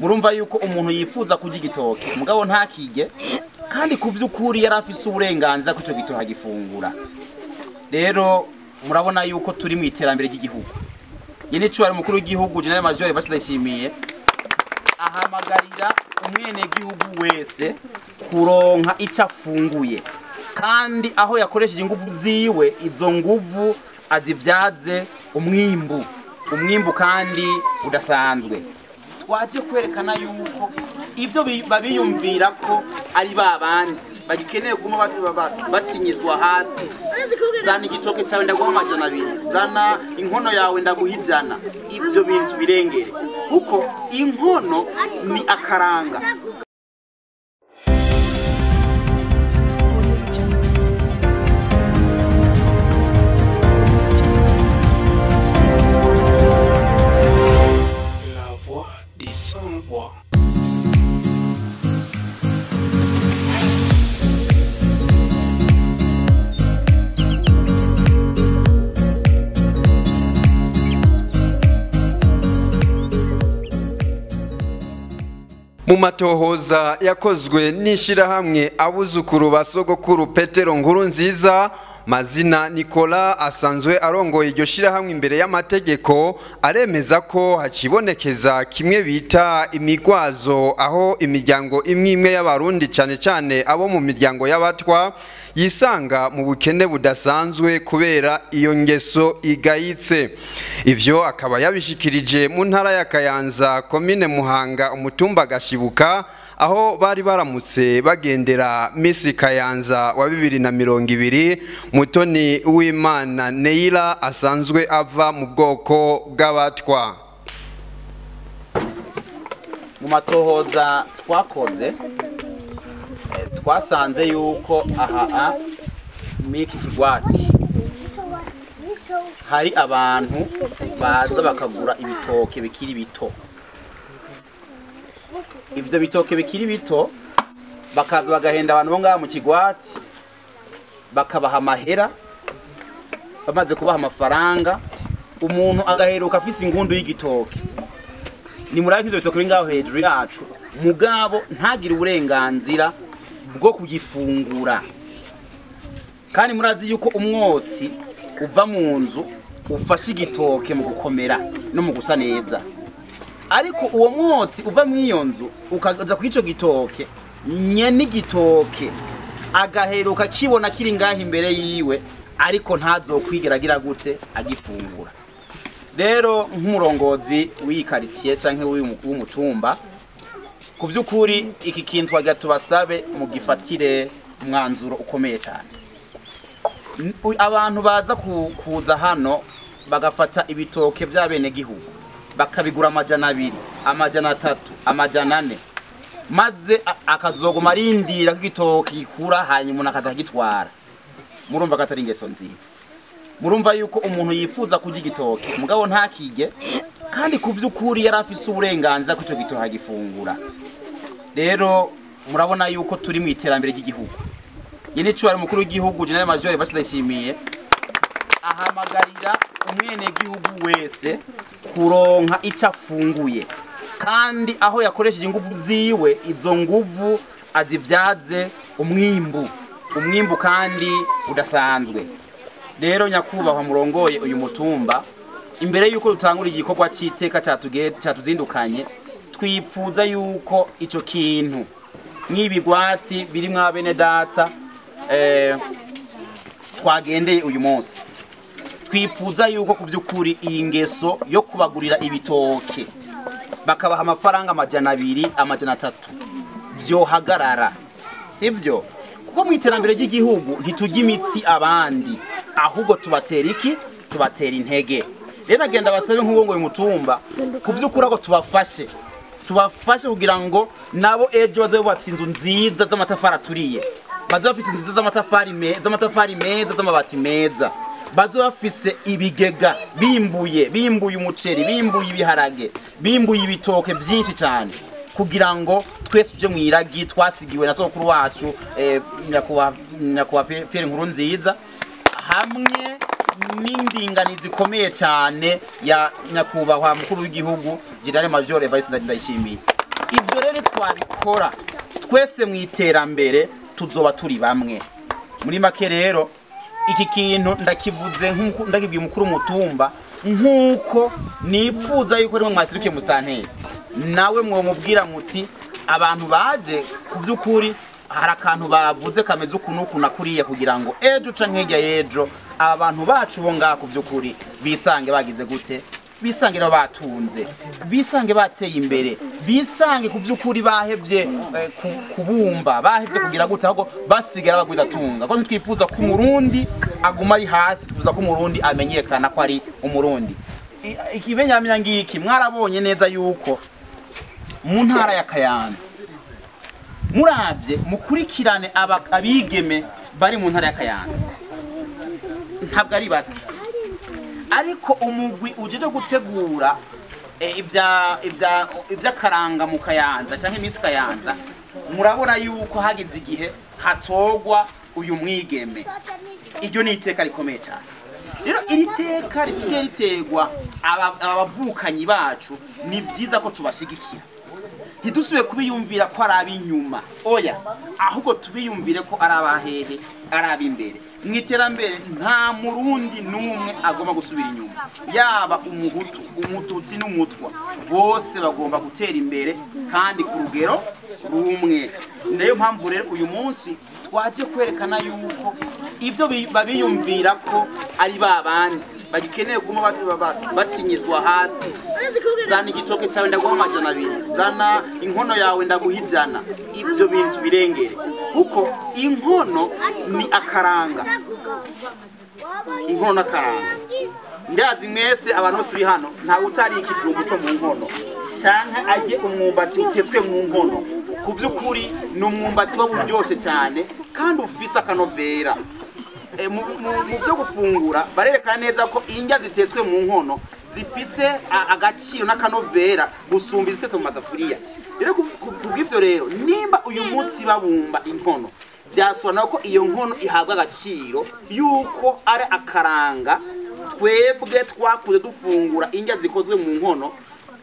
Murumva yuko umuntu yifuza kurya igitoke mugabo ntakige, kandi ku vy'ukuri yari afise uburenganzira ko ico gitoke agifungura. Rero murabona yuko turi mu iterambere ry'igihugu. Yene cyubahiro umukuru w'igihugu General Major Evariste Ndayishimiye ahamagarira umwenegihugu wese kuronka ico afunguye, kandi aho yakoresheje inguvu ziwe izo nguvu azivyaze umwimbu, umwimbu kandi udasanzwe. Twaje kwerekana yuko ivyo babiyumvira ko ari babandi bagikeneye kuma bacinyizwa hasi. Zana igitoke cyawe ndaguha 200, zana inkono yawe ndaguha 100. Ivyo bintu birengere, kuko inkono ni akaranga. La voix des sans-voix. Mu matohoza yakozwe n'ishirahamwe abuzukuru ba sogokuru Petero Nkurunziza, Mazina Nicolas asanzwe arongoye iryo shirahamwe imbere y'amategeko, aremeza ko hacibonekeza kimwe bita imigwazo, aho imiryango imwe imwe y'abarundi cyane cyane abo mu miryango y'abatwa yisanga mu bukene budasanzwe kubera iyo ngeso igayitse. Ivyo akaba yabishikirije mu ntara ya Kayanza, komine Muhanga, umutumba Gashibuka, aho bari baramutse bagendera Miss Kayanza wa 2020 Mutoni Uwimana Neila asanzwe ava mu bwoko bw'abatwa. Mu matohoza twakoze twasanze yuko aha miki kigwati hari abantu baza bakagura ibitoke bikiri bito. Ivyo bitoke bikiri bito bakaza bagahenda abantu bo ngaha mu kigwati, bakabaha amahera. Bamaze kubaha amafaranga, umuntu agaheruka afise ingundu y'igitoke. Ni murabe ivyo bitoke biri ngaho hejuru yacu, mugabo ntagire uburenganzira bwo kugifungura. Kandi murazi yuko umwotsi uva mu nzu ufashe igitoke mu gukomera no mu gusa neza, ariko uwo mwotsi uva mu iyo nzu ukaza kuri ico gitoke, nyene igitoke agaheruka kibona kiri ngaho imbere yiwe, ariko ntazokwigera agira gute agifungura. Rero nk'umurongozi w'iyi quartier canke w'umutumba, ku vy'ukuri iki kintu twagira tubasabe mugifatire umwanzuro ukomeye cyane. Abantu baza kuza hano bagafata ibitoke by'abenegihugu bakabigura 200, 300, 400, maze akazoguma arindira ko igitoke gikura, hanyuma umuntu akaza akagitwara. Murumva ko atari ingeso nziza. Murumva yuko umuntu yifuza kurya igitoke mugabo ntakige, kandi ku vy'ukuri yari afise uburenganzira ko ico gitoke agifungura. Rero murabona yuko turi mu iterambere ry'igihugu. Yene cyubahiro umukuru w'igihugu General Major Evariste Ndayishimiye ahamagarira umwenegihugu wese kuronka ico afunguye, kandi aho yakoresheje inguvu ziwe izo nguvu azivyaze umwimbu, umwimbu kandi udasanzwe. Rero nyakubahwa murongoye uyu mutumba, imbere yuko dutangura igikorwa c'iteka catuzindukanye, twipfuza yuko ico kintu nk'ibigwati biri mwa bene data twagendeye uyu munsi, twipfuza yuko ku by'ukuri iyi ngeso yo kubagurira ibitoke bakabaha amafaranga 200, 300 vyohagarara, sivyo? Kuko mu iterambere ry'igihugu ntitujya imitsi abandi, ahubwo tubatera iki? Tubatera intege. Rero agenda basabe nk'uwo ngo uyu mutumba ku by'ukuri ako tubafashe, tubafashe kugira ngo nabo ejo bazobe bubatse inzu nziza z'amatafari aturiye, bazobe bafise inzu nziza z'amatafari meza, z'amabati meza, bazobe bafise ibigega bimbuye, bimbuye umuceri, bimbuye ibiharage, bimbuye ibitoke byinshi cyane, kugira ngo twese tuje mu iragi twasigiwe na sokuru wacu nyakubahwa Pierre Nkurunziza, hamwe n'indinganizi ikomeye cyane ya nyakubahwa mukuru w'igihugu General Major Evariste Ndayishimiye. Ibyo rero twabikora twese mu iterambere tuzoba turi bamwe. Muri make rero iki kintu ndakivuze nk'uko ndakibwiye umukuru w'umutumba, nk'uko nipfuza yuko rimwe mwasirukiye musitanteri nawe mwomubwira muti abantu baje ku by'ukuri hari akantu bavuze kameze uku n'uku na kuriya, kugira ngo ejo canke hirya y'ejo aba bantu bacu bo ngaha ku by'ukuri bisange bagize gute, bisange nabo batunze, bisange bateye imbere, bisange ku by'ukuri bahevye kubumba, bahevye kugira gute, ahubwo basigara bagwizatunga. Kuko ntitwifuza ko umurundi aguma ari hasi, twifuza ko umurundi amenyekana ko ari umurundi. Ikimenyamenya ngiki mwarabonye neza yuko mu ntara ya Kayanza muravye mukurikirane abigeme bari mu ntara ya Kayanza ntabwo ari bake, ariko umugwi ujeje gutegura ivy'akaranga mu Kayanza canke Miss Kayanza, murabona yuko hagize igihe hatogwa uyu mwigeme. Iryo ni iteka rikomeye cyane. Rero iri teka risigaye ritegwa abavukanyi bacu, ni byiza ko tubashigikira, ntidusubire kubiyumvira ko ari ab'inyuma, oya, ahubwo tubiyumvire ko ari abahehe, ari ab'imbere. Mu iterambere nta murundi n'umwe agomba gusubira inyuma, yaba umuhutu, umututsi n'umutwa, bose bagomba gutera imbere kandi ku rugero rumwe. Niyo mpamvu rero uyu munsi twaje kwerekana yuko ibyo babiyumvira ko ari babandi bagikeneye kuguma bacinyizwa hasi. Zana igitoke cyawe ndaguha 200, zana inkono yawe ndaguha 100. Ibyo bintu birengere, kuko inkono ni akaranga, inkono n'akaranga. Ndazi mwese abantu bose turi hano ntawe utari ikijumbu cyo mu nkono canke arye umwumbati utetswe mu nkono. Ku by'ukuri ni umwumbati uba uryoshe cyane kandi ufise akanovera. Mu byo gufungura barerekana neza ko indya zitetswe mu nkono zifise agaciro n'akanovera gusumba izitetse mu masafuriya. Rero kubw'ivyo rero nimba uyu munsi babumba inkono, vyasobanura ko iyo nkono ihabwa agaciro yuko ari akaranga twebwe twakuze dufungura indya zikozwe mu nkono,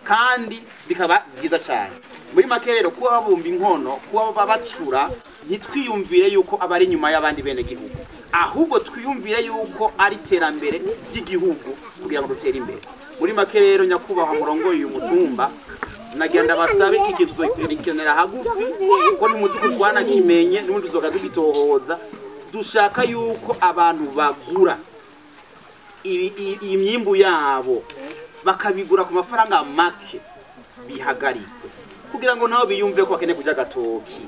kandi bikaba byiza cyane. Muri make rero kuba babumba inkono, kuba babacura, ntitwiyumvire yuko abari inyuma y'abandi bene gihugu, ahubwo twiyumvire yuko ari iterambere ry'igihugu kugira ngo dutere imbere. Muri make rero nyakubahwa murongoye uyu mutumba, nagira ndabasabe iki kintu tuzogikenera hagufi, kuko ntimuzi ko twanakimenye n'ubundi tuzoga tugitohoza. Dushaka yuko abantu bagura imyimbu yabo bakabigura ku mafaranga make bihagarikwe, kugira ngo nabo biyumve ko bakeneye kurya agatoki,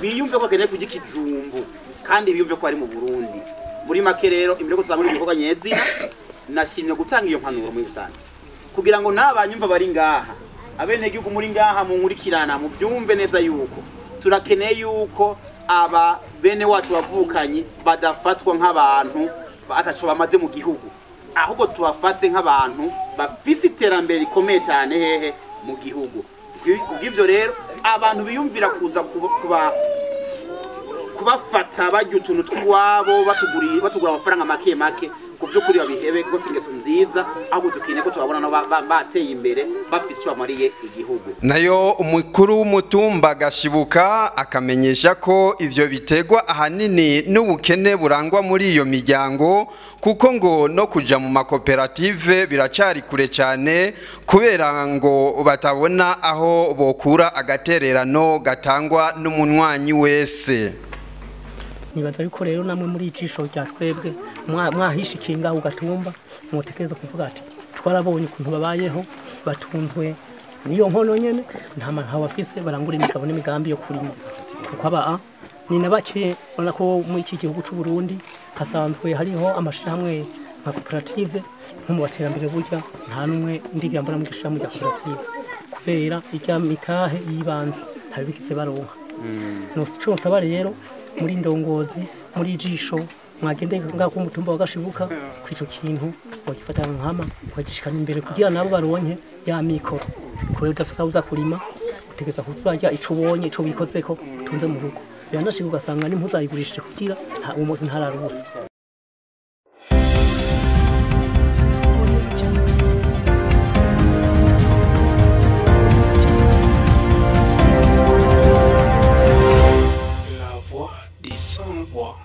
biyumve ko bakeneye kurya ikijumbu, kandi biyumve ko ari mu Burundi. Muri make rero imbere ko tuzamura ibikorwa nyezina, nashimye gutanga iyo mpanuro muri rusange kugira ngo n'abanyumva bari ngaha, abenegihugu muri ngaha munkurikirana mubyumve neza yuko turakeneye yuko aba bene wacu bavukanye badafatwa nk'abantu ataco bamaze mu gihugu, ahubwo tubafate nk'abantu bafise iterambere rikomeye cyane hehe mu gihugu. Kubw'ivyo rero abantu biyumvira kuza kubafata barya utuntu tw'iwabo batugura amafaranga make make, ku by'ukuri babihebe, kuko si ingeso nziza, ahubwo dukeneye ko tubabona nabo bateye imbere bafise icyo bamariye igihugu. Nayo umukuru w'umutumba Gashibuka akamenyesha ko ivyo bitegwa ahanini n'ubukene burangwa muri iyo miryango, kuko ngo no kuja mu makoperative biracari kure cyane, kubera ngo batabona aho bokura agatererano gatangwa n'umunywanyi wese. Nibaza yuko rero namwe muri ijisho rya twebwe mwahishikinga ugatumba, mutekereza kuvuga ati twarabonye ukuntu babayeho batunzwe niyo nkono nyene, nta mantu bafise barangura imigabo n'imigambi yo kurima, kuko aba ni nabake. Urabona ko muri iki gihugu c'u Burundi hasanzwe hariho amashirahamwe nka koperative, nko mu baterambere burya nta numwe ndigira mbona mu gishirahamwe rya koperative, kubera irya mitahe yibanze ntabikize baronka. Ico nsaba rero muri ndongozi muri ijisho mwagende ngaho ku mutumba wa Gashibuka kwico kintu bagifata nkama bagishikana imbere kugira nabo baronke ya mikoro, kubera udafisa uza kurima utegeza kuzurarya ico ubonye ico wikozeko utunze mu rugo, biranashika ugasanga n'impuzu ayigurishije kugira uwo munsi ntararusa. sans voix.